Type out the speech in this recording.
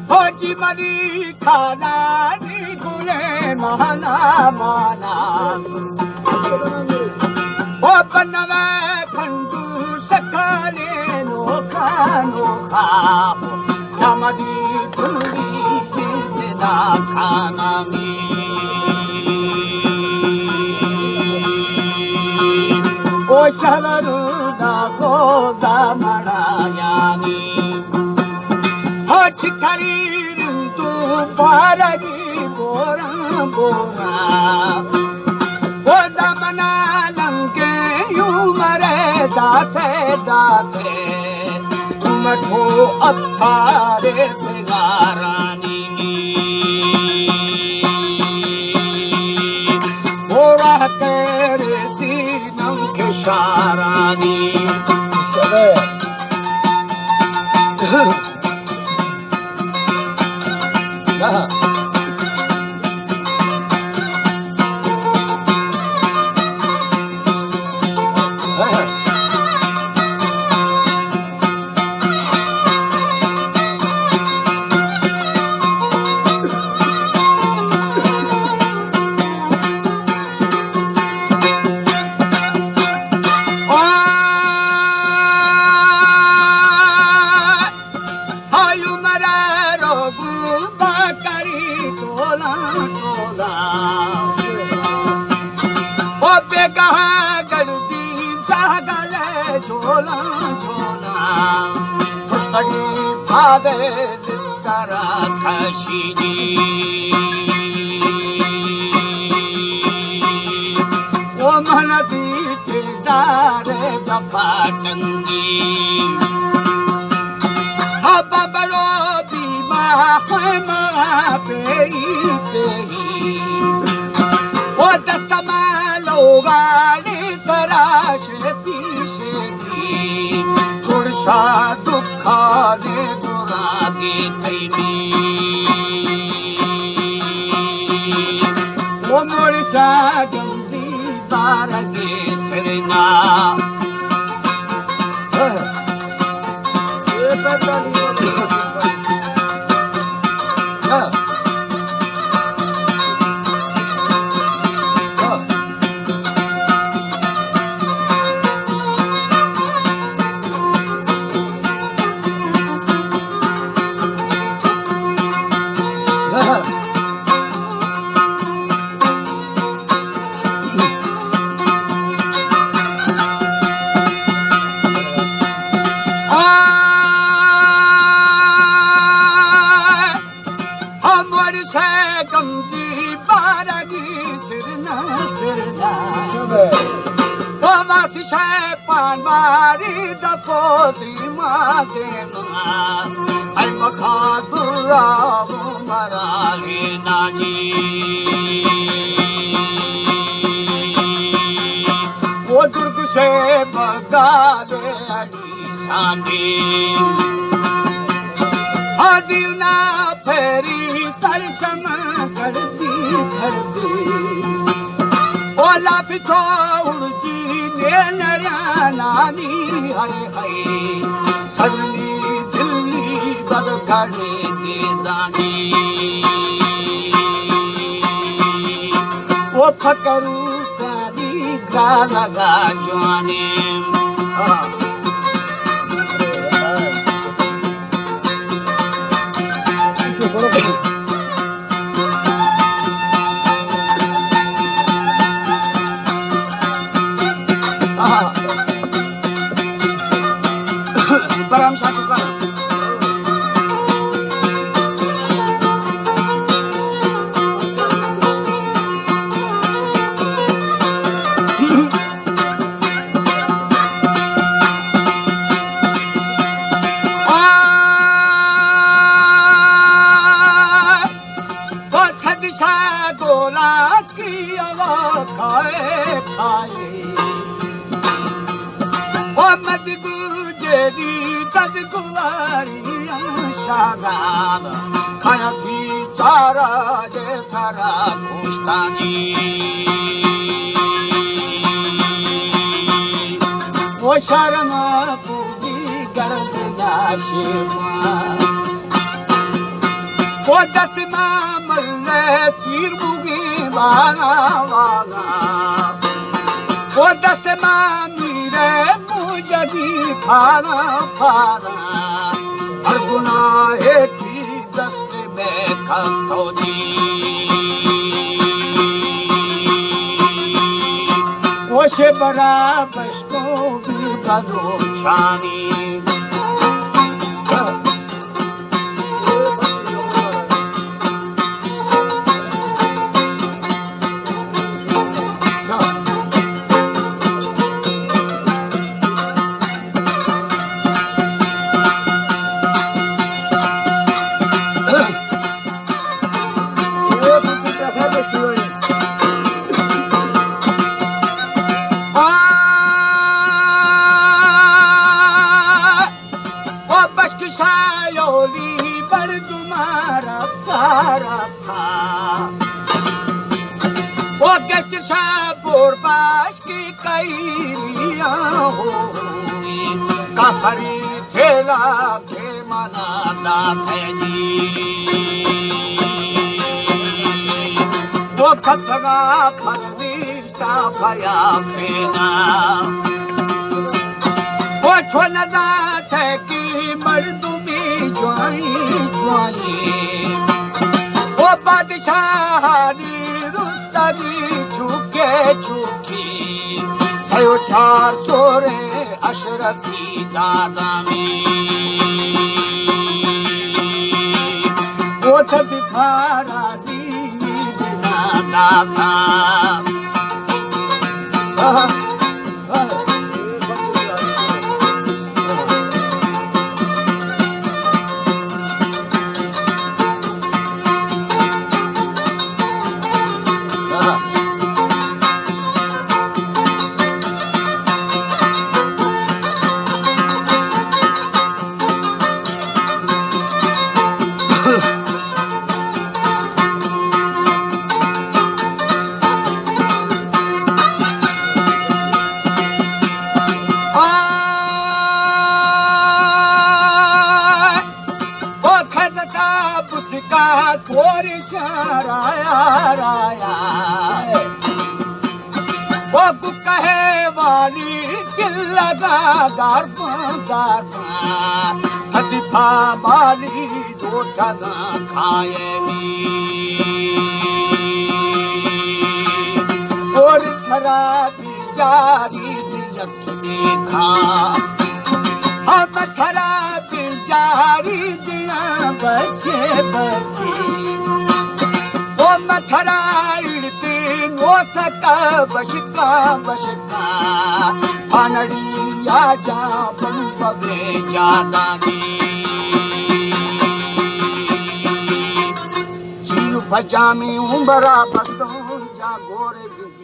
فوجی مری کھانا نی گلے مانا مانا۔ او بنوے پھنڈو سکانے نوکا نوکا۔ نمدی دلی جیت دا کھانا می۔ او شہر دا گوزا مڑا یعنی۔ ہچ کری تو پارگی بوراں بوراں۔ او دمنا لنکے یوں مرے داتے داتے۔ مٹھو اتھارے پگارانی۔ بورا تیرے سینم کے شارانی۔ ہایو مرا رو گل پاکری ٹولا ٹولا۔ او بیگاہ گردی ساگل جولا جولا۔ پشتگی پادے دل ترا کشیدی۔ او من دی دلدار جفا ٹنگی۔ ہب بڑو بیما ما پیری پیری۔ او دست ما لوگانی تراش پیش دی۔ ترشا دکھانی دراگی تیمی۔ او مرشا جلدی بارگی سرنا۔ ہمور سے گمدی بارگی سرنا سرنا۔ تو ماسی سے پان ماری دپو دیما دیما۔ اے مخا دراو مرالی نانی۔ او درد سے بگالے ساندی۔ آ دیونا پھری ترسم کردی کردی۔ او لاپی تو اڑجی نینرا نانی ہائے ہائے۔ سرنی دلی بد کھڑے دیدانی۔ او پھکرو کاری گالگا جوانے۔ آ، پتھر شاہ دولا کی ہوا کھائے کھائے۔ او مد گل جیدی دد گلاری شادان، کھانا بھی چارا جے سارا کوشتانی۔ وہ شرم پوجی گرد ناشیما۔ وہ دست ما ملے تیر بوگی وانا وانا۔ وہ دست ما میرے موجدی پھانا پھانا۔ ہر گناہ کی دست میں کھتو دی۔ وہ شے برابر تو بھی بلوچانی۔ آ، او بشک شایولی مردم رفتا رفتا۔ او گشت شاہ بور باش کی کئیلیاں ہوئی، کافری تھیلا کے منا داتگی۔ وہ کتگا پرویشتا پیا پینا۔ وہ چو نداتے کی مردمی جوانی جوانی۔ وہ بادشاہانی رستنی چوکے چوکے۔ سیو چار سورے اشرفی دادانی۔ او تبی پھارا دینی بنا داتا۔ آہا۔ آ، او کھدتا بسکا کور شارایا رایا۔ او کہے والی دل لگا دار پا دار پا۔ سدی پا مالی دوٹگاں کھائینی۔ اور تھرا بیچاری دیکھا، ہم تھرا بیچاری دیاں بچے بچے۔ او متھرا اڑتی نو سکا بشکا بشکا، پانڑی یا جا بن بگے جادانی۔ چیو پجامی عمرا بندوں جا گورے